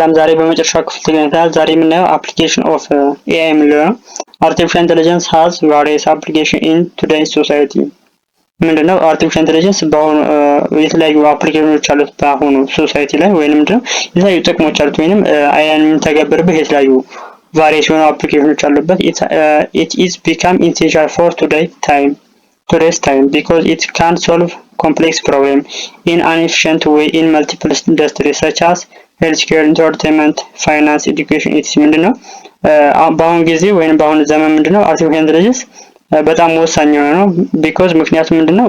ሰላም፣ ዛሬ በመጨረሻው ክፍል ተገናኝተናል። ዛሬ የምናየው application of AI የምንለው ነው። Artificial intelligence has various application in today's society። ምንድነው? Artificial intelligence በአሁኑ የተለያዩ application ኖች አሉት በአሁኑ society ላይ፣ ወይንም ምንድነው የተለያዩ ጥቅሞች አሉት፣ ወይንም AI ን የምንተገብርበት የተለያዩ various የሆኑ application ኖች አሉበት። It is become essential for today's time because it can solve complex problem in an efficient way in multiple industries such as healthcare, entertainment, finance, education, etc። ምንድነው በአሁን ጊዜ ወይም በአሁኑ ዘመን ምንድነው artificial intelligence በጣም ወሳኝ የሆነ ነው። Because ምክንያቱም ምንድነው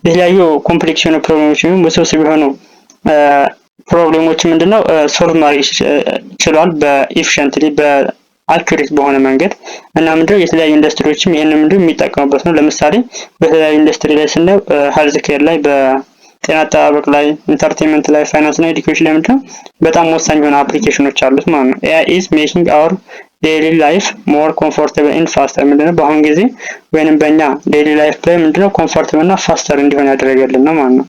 የተለያዩ complex የሆኑ problem ኦች ወይም ውስብስብ የሆኑ problem ኦች ምንድነው solve ማድረግ ችሏል በ efficiently፣ በ accurate በሆነ መንገድ። እና ምንድነው የተለያዩ ኢንዱስትሪዎችም ይህንን ምንድነው የሚጠቀሙበት ነው። ለምሳሌ በተለያዩ ኢንዱስትሪ ላይ ስናየው health care ላይ፣ በጤና አጠባበቅ ላይ፣ entertainment ላይ፣ ፋይናንስ እና education ላይ ምንድነው በጣም ወሳኝ የሆነ application ኖች አሉት ማለት ነው። AI is making our daily life more comfortable and faster። ምንድነው በአሁን ጊዜ ወይንም በእኛ daily life ላይ ምንድነው comfortable እና faster እንዲሆን ያደረገልን ነው ማለት ነው።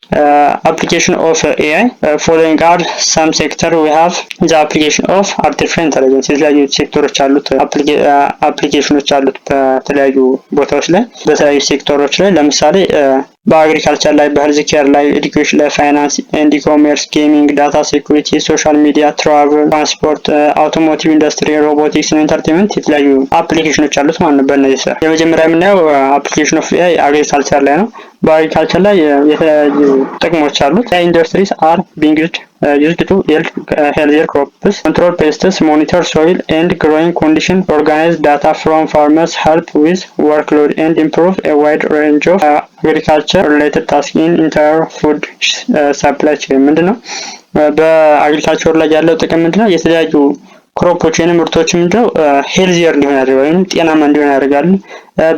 Application of AI: following are some sector we have the application of artificial intelligence። የተለያዩ ሴክተሮች አሉት፣ application ኖች አሉት በተለያዩ ቦታዎች ላይ፣ በተለያዩ ሴክተሮች ላይ። ለምሳሌ በ agriculture ላይ፣ በ health care ላይ፣ education ላይ፣ finance and e-commerce፣ gaming፣ data security፣ social media፣ travel፣ transport፣ automotive industry፣ robotics እና entertainment የተለያዩ application ኖች አሉት ማለት ነው። በእነዚህ ስር የመጀመሪያ የምናየው application of AI agriculture ላይ ነው። በ agriculture ላይ የተለያዩ ጥቅሞች አሉት። AI industries are being used to yield healthier crops, control pests, monitor soil and growing condition, organize data from farmers, help with workload and improve a wide range of agriculture related task in entire food supply chain። ምንድነው በ agriculture ላይ ያለው ጥቅም ምንድነው? የተለያዩ crop ኦች ወይም ምርቶች ምንድነው healthier እንዲሆን ያደርጋል ወይም ጤናማ እንዲሆን ያደርጋሉ።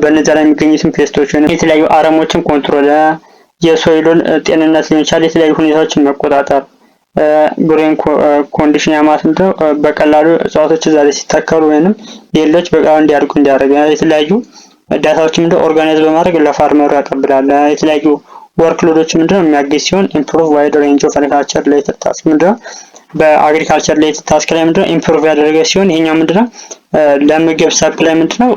በእነዚያ ላይ የሚገኙትን pest ኦች ወይም የተለያዩ አረሞችን control፣ የ soil ኡን ጤንነት ሊሆን ይችላል፣ የተለያዩ ሁኔታዎችን መቆጣጠር፣ growing condition፣ ያ ማለት ምንድነው በቀላሉ እጽዋቶች እዛ ላይ ሲተከሉ ወይንም ሌሎች በቀላሉ እንዲያድጉ እንዲያደርግ፣ የተለያዩ data ዎች ምንድነው organize በማድረግ ለ farmer ኡ ያቀብላል። የተለያዩ workload ኦች ምንድነው የሚያግዝ ሲሆን improve wide range of agriculture related task። ምንድነው በ agriculture related task ላይ ምንድነው improve ያደረገ ሲሆን ይሄኛው ምንድነው ለምግብ supply ምንድነው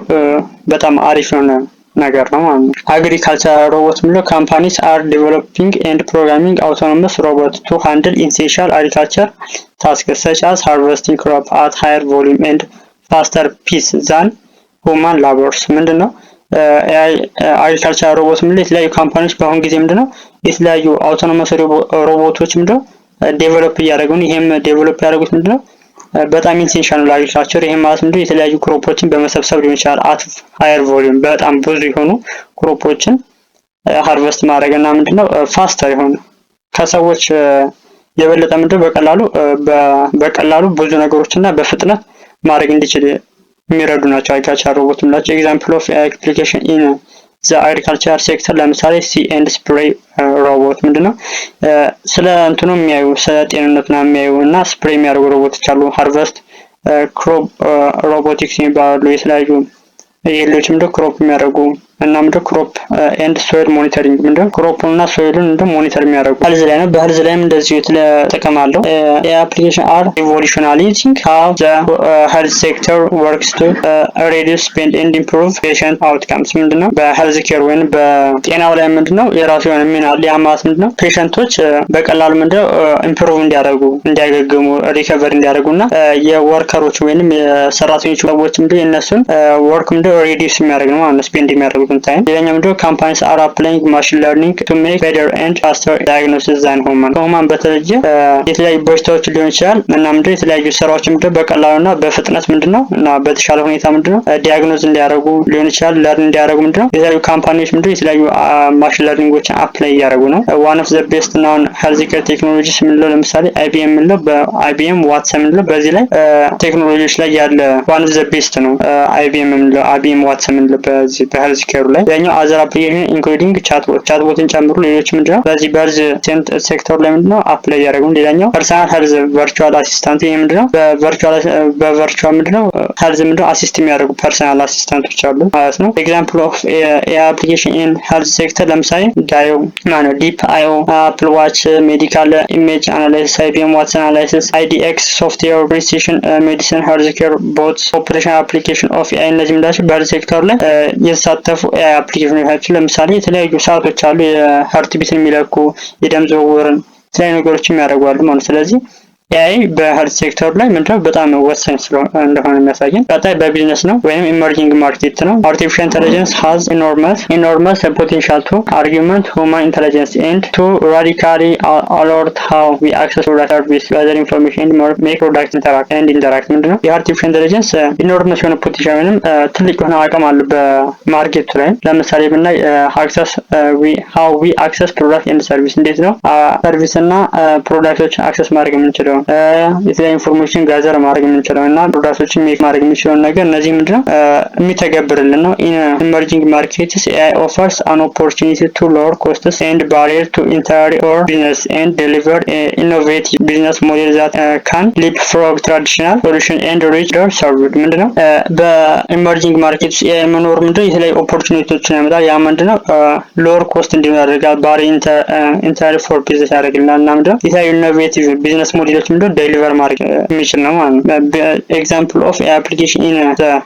በጣም አሪፍ የሆነ ነገር ነው ማለት ነው። Agriculture robot ምንድነው companies are developing and programming autonomous robot to handle essential agriculture task such as harvesting crop at higher volume and faster pace than human labors። ምንድነው agriculture robot ምንድነው የተለያዩ company ዎች በአሁን ጊዜ ምንድነው የተለያዩ autonomous ሮቦቶች ምንድነው develop እያደረጉ ነው። ይሄም develop ያደረጉት ምንድነው በጣም essential ነው ለ agriculture። ይሄም ማለት ምንድነው የተለያዩ crop ኦችን በመሰብሰብ ሊሆን ይችላል። At higher volume በጣም ብዙ የሆኑ crop ኦችን harvest ማድረግ እና ምንድነው faster የሆኑ ከሰዎች የበለጠ ምንድነው በቀላሉ ብዙ ነገሮች እና በፍጥነት ማድረግ እንዲችል የሚረዱ ናቸው agriculture robot የምንላቸው። Example of application in the agriculture sector ለምሳሌ see and spray robot። ምንድነው ስለ እንትኑ የሚያዩ፣ ስለ ጤንነቱ የሚያዩ እና spray የሚያደርጉ ሮቦቶች አሉ። Harvest crop robotics የሚባሉ የተለያዩ የሌሎች ምንድነው crop የሚያደርጉ እና ምንድነው crop and soil monitoring፣ ምንድነው crop ኡን እና soil ኡን ምንድነው monitor የሚያደርጉ። Health ላይ ነው። በ health ላይም እንደዚሁ የተለያየ ጥቅም አለው። የ application are revolutionizing how the health sector works to reduce spend and improve patient outcomes። ምንድነው በ health care ወይም በጤናው ላይ ምንድነው የራሱ የሆነ ሚና አለ። ያ ማለት ምንድነው patient ኦች በቀላሉ ምንድነው improve እንዲያደርጉ፣ እንዲያገግሙ፣ recover እንዲያደርጉ እና የ worker ኦች ወይንም የሰራተኞች ሰዎች ምንድነው የእነሱን work ምንድነው reduce የሚያደርግ ነው ማለት ነው spend የሚያደርጉትን time። ሌላኛው ምንድነው companies are applying machine learning to make better and faster diagnosis than human። ከ human በተለየ የተለያዩ በሽታዎች ሊሆን ይችላል እና ምንድነው የተለያዩ ስራዎች ምንድነው በቀላሉና በፍጥነት ምንድነው እና በተሻለ ሁኔታ ምንድነው diagnose እንዲያደርጉ ሊሆን ይችላል፣ learn እንዲያደርጉ ምንድነው የተለያዩ company ዎች ምንድነው የተለያዩ machine learning ኦችን apply እያደረጉ ነው። One of the best known health care technologies የምንለው ለምሳሌ IBM የምንለው፣ በ IBM Watson የምንለው በዚህ ላይ ቴክኖሎጂዎች ላይ ያለ one of the best ነው። IBM የምንለው፣ IBM Watson የምንለው በዚህ በ health care care ኡ ላይ። ሌላኛው other application including chatbot፣ chatbot ን ጨምሮ ሌሎች ምንድነው በዚህ በ health sector ኡ ላይ ምንድነው apply እያደረጉ። ሌላኛው personal health virtual assistant፣ ይህ ምንድነው በ virtual ምንድነው health ምንድነው assist የሚያደርጉ personal assistant ኦች አሉ ማለት ነው። Example of AI application in health sector ለምሳሌ ዳዮ ማነው Deep IO፣ Apple Watch፣ medical image analysis፣ IBM Watson analysis፣ IDX software፣ precision medicine፣ health care bots፣ operation application of AI። እነዚህ ምንዳቸው በ health sector ላይ የተሳተፉ AI application ኖች ናቸው። ለምሳሌ የተለያዩ ሰዓቶች አሉ፣ የ heart beat ን የሚለኩ፣ የደም ዝውውርን፣ የተለያዩ ነገሮችን የሚያደርጉ ማለት። ስለዚህ AI በ health sector ኡ ላይ ምንድነው በጣም ወሳኝ እንደሆነ የሚያሳየን። ቀጣይ በቢዝነስ ነው ወይም emerging market ነው። Artificial intelligence has enormous potential to augment human intelligence and to radically alter how we access product, service, gather information and make product interact and interact። ምንድነው የ artificial intelligence enormous የሆነ potential ወይም ትልቅ የሆነ አቅም አለ በ market ኡ ላይ። ለምሳሌ ብናይ access how we access product and service፣ እንዴት ነው service እና product ኦችን access ማድረግ የምንችለው፣ የተለያዩ information gather ማድረግ የምንችለው እና product ኦችን make ማድረግ የምንችለውን ነገር እነዚህ ምንድነው የሚተገብርልን ነው። In emerging markets, AI offers an opportunity to lower costs and barrier to entry for business and deliver innovative business model that can leapfrog traditional solution and reach served። ምንድነው በ emerging market ውስጥ AI መኖር ምንድነው የተለያዩ opportunity ዎችን ያመጣል። ያ ምንድነው lower cost እንዲኖር ያደርጋል። Barrier entry for business ያደርግልናል እና ምንድነው የተለያዩ innovative business model ኦች ምንድነው deliver ማድረግ የሚችል ነው ማለት ነው። Example of application in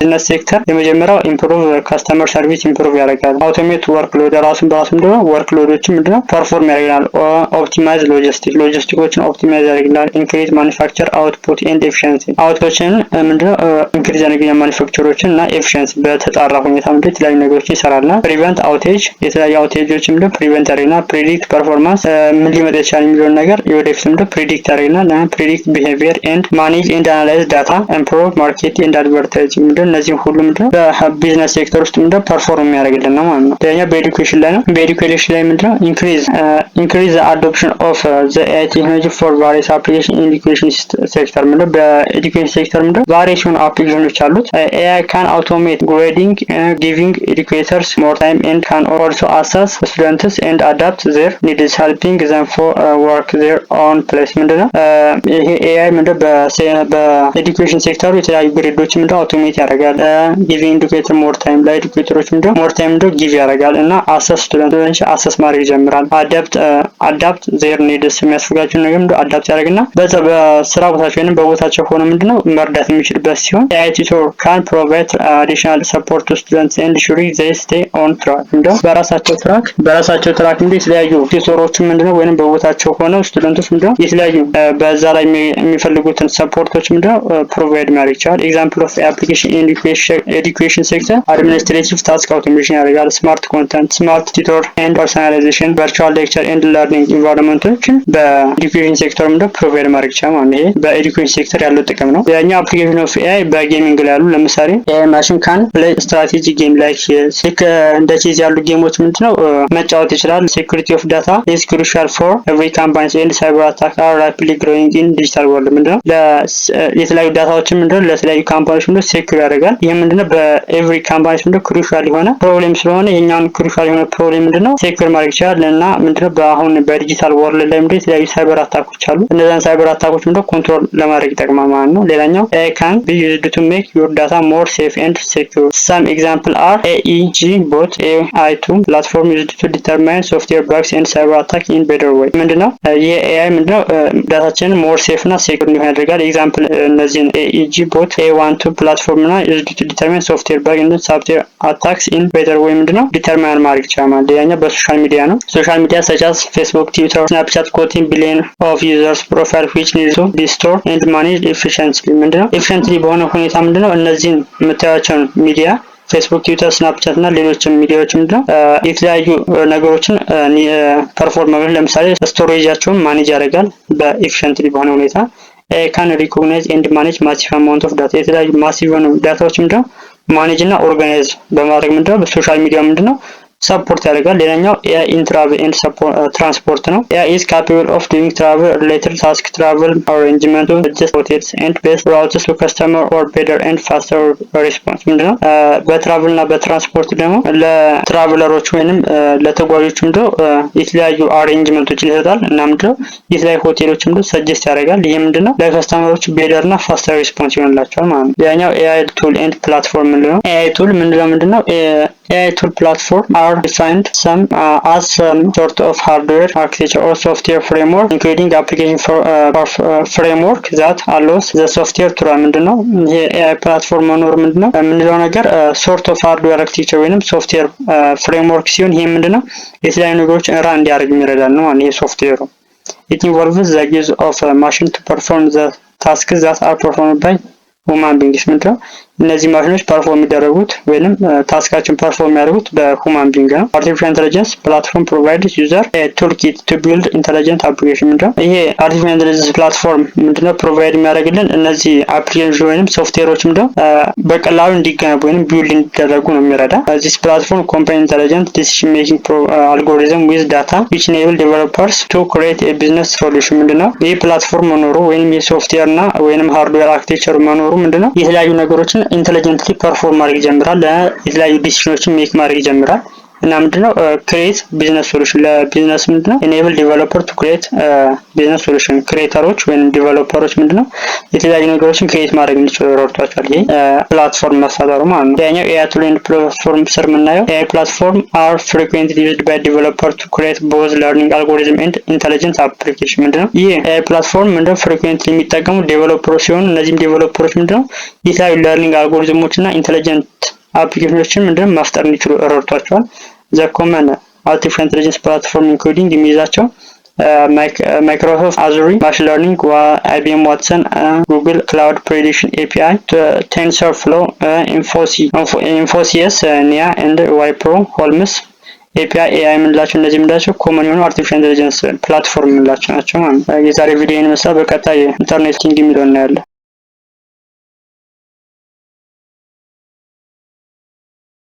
business sector የመጀመሪያው improve customer service improve ያደርጋል። Automate workload፣ ራሱን በራሱ ምንድነው workload ኦችን ምንድነው perform ያደርግልናል። Optimize logistic፣ logistic ኦችን optimize ያደርግልናል። Increase manufacture output and efficiency፣ output ኦችን ምንድነው increase ያደርግልናል manufacture ኦችን እና efficiency በተጣራ ሁኔታ ምንድነው የተለያዩ ነገሮችን ይሰራልናል። Prevent outage፣ የተለያዩ outage ኦች ምንድነው prevent ያደርግልናል። Predict performance፣ ምን ሊመጣ ይችላል የሚለውን ነገር የወደፊት ምንድነው predict ያደርግልናል። Predict behavior and manage and analyze data፣ improve market and advertising። ምንድነው እነዚህም ሁሉ ምንድነው በ business sector ውስጥ ምንድነው perform የሚያደርግልን ነው ማለት ነው። ሌላኛው በ education ላይ ነው። በ education ላይ ምንድነው increase adoption of the AI technology for various application in education sector። ምንድነው በ education sector ምንድነው various የሆኑ application ኖች አሉት። AI can automate grading, giving educators more time, and can also assess students and adapt their needs, helping them for work their own pace። ምንድነው ይሄ AI ምንድነው በ education sector ኡ የተለያዩ grade ኦች ምንድነው automate ያደርጋል። Giving educator more time፣ ለ educator ኦች ምንድነው more time ምንድነው give ያደርጋል እና assess student ኦች assess ማድረግ ይጀምራል። Adapt their needs፣ የሚያስፈልጋቸውን ነገር ምንድነው adapt ያደርግና በዛ በስራ ቦታቸው ወይም በቦታቸው ሆኖ ምንድነው መርዳት የሚችልበት ሲሆን AI tutor can provide additional support to students and ensuring they stay on track። ምንድነው በራሳቸው track ምንድነው የተለያዩ tutor ኦችን ምንድነው ወይንም በቦታቸው ሆነው student ኦች ምንድነው የተለያዩ በዛ ላይ የሚፈልጉትን support ኦች ምንድነው provide ማድረግ ይቻላል። Example of application in education sector: administrative task automation ያደርጋል። Smart content፣ smart tutor and personalization፣ virtual lecture and learning environment ኦችን በ education sector ምንድነው provide ማድረግ ይቻላል ማለት ነው። ይሄ በ education sector ያለው ጥቅም ነው። ሌላኛው application of AI በ gaming ላይ ያሉ፣ ለምሳሌ AI machine can play strategy game like chess፣ ልክ እንደ ቼዝ ያሉ game ኦች ምንድነው መጫወት ይችላል። Security of data is crucial for every companies and cyber attack are rapidly growing in digital world። ምንድነው የተለያዩ data ዎችን ምንድነው ለተለያዩ company ዎች ምንድነው secure ያደርጋል። ይህ ምንድነው በ every companies ምንድነው crucial የሆነ problem ስለሆነ ይሄኛውን crucial የሆነ problem ምንድነው secure ማድረግ ይችላል እና ምንድነው በአሁን በ digital world ላይ ምንድነው የተለያዩ cyber attack ኦች አሉ። እነዛን cyber attack ኦች ምንድነው control ለማድረግ ይጠቅማል ማለት ነው። ሌላኛው AI can be used to make your data more safe and secure. Some example are AEG Bot AI2 platform used to determine software bugs and cyber attack in better way። ምንድነው ይህ AI ምንድነው data ችንን more safe እና secure እንዲሆን ያደርጋል። Example እነዚህን AEG Bot A12 platform እና used to determine software bug and software attacks in better way ምንድነው determine ማድረግ ይቻላል። ሌላኛው በ social media ነው። Social media such as Facebook, Twitter, Snapchat contain billion of users profile, which need to be store and manage efficiently። ምንድነው efficiently በሆነ ሁኔታ ምንድነው እነዚህን የምታያቸውን ሚዲያ Facebook፣ Twitter፣ Snapchat እና ሌሎችም ሚዲያዎች ምንድነው የተለያዩ ነገሮችን perform፣ ለምሳሌ storage ኣቸውን manage ያደርጋል በ efficiently በሆነ ሁኔታ። Can recognize and manage massive amount of data፣ የተለያዩ massive የሆኑ data ዎች ምንድነው manage እና organize በማድረግ ምንድነው በ social media ምንድነው Support ያደርጋል። ሌላኛው AI in travel and transport ነው። AI is capable of doing travel related task, travel arrangement, suggest hotels and best routes to customer or better and faster response። ምንድነው? በ travel እና በትራንስፖርት ደግሞ ለ traveler ኦች ወይንም ለተጓዦች ምንድነው የተለያዩ arrangement ኦችን ይሰጣል እና ምንድነው የተለያዩ ሆቴሎች ምንድነው suggest ያደርጋል። ይህ ምንድነው ለ customer ኦች better እና faster response ይሆንላቸዋል ማለት ነው። ሌላኛው AI tool and platform ምንድነው? AI tool ምንድነው? ምንድነው AI tool platform are defined some as some sort of hardware architecture or software framework, including application framework that allows the software to run። ምንድነው ይሄ AI platform መኖር ምንድነው የምንለው ነገር sort of hardware architecture ወይንም software framework ሲሆን ይሄ ምንድነው የተለያዩ ነገሮች run እንዲያደርግ የሚረዳን ነው። ይሄ ሶፍትዌሩ it involves the use of machine to perform the tasks that are performed by human beings። ምንድነው እነዚህ ማሽኖች perform የሚደረጉት ወይንም task ኣቸውን perform የሚያደርጉት በ human being ነው። Artificial intelligence platform provide user toolkit to build intelligent application። ምንድነው ይሄ artificial intelligence platform ምንድነው provide የሚያደርግልን? እነዚህ application ወይንም ሶፍትዌሮች ምንድነው በቀላሉ እንዲገነቡ ወይንም build እንዲደረጉ ነው የሚረዳ። This platform combine intelligent decision making algorithm with data, which enable developers to create a business solution። ምንድነው ይህ platform መኖሩ ወይንም የሶፍትዌር እና ወይንም hardware architecture መኖሩ ምንድነው የተለያዩ ነገሮችን intelligently perform ማድረግ ይጀምራል። የተለያዩ decision ኦችን make ማድረግ ይጀምራል። እና ምንድነው create business solution ለ business ምንድነው enable developer to create business solution። Creator ኦች ወይም developer ኦች ምንድነው የተለያዩ ነገሮችን create ማድረግ እንዲችሉ ረድቷቸዋል። ይሄ platform መፈጠሩ ማለት ነው። ሌላኛው AI tool and platform ስር የምናየው AI platform are frequently used by developer to create both learning algorithm and intelligent application። ምንድነው ይህ AI platform ምንድነው frequently የሚጠቀሙ developer ኦች ሲሆኑ እነዚህም developer ኦች ምንድነው የተለያዩ learning algorithm ኦች እና intelligent application ኦችን ምንድነው መፍጠር እንዲችሉ ረድቷቸዋል። The common artificial intelligence platform including የሚይዛቸው Microsoft Azure machine learning፣ IBM Watson፣ Google Cloud Prediction API፣ TensorFlow፣ Infosys Nia and Wipro Holmes API AI የምንላቸው እነዚህ የምንላቸው common የሆኑ artificial intelligence platform የምንላቸው ናቸው ማለት ነው። የዛሬ ቪዲዮ ይመስላል። በቀጣይ internet thing የሚለውን እናያለን።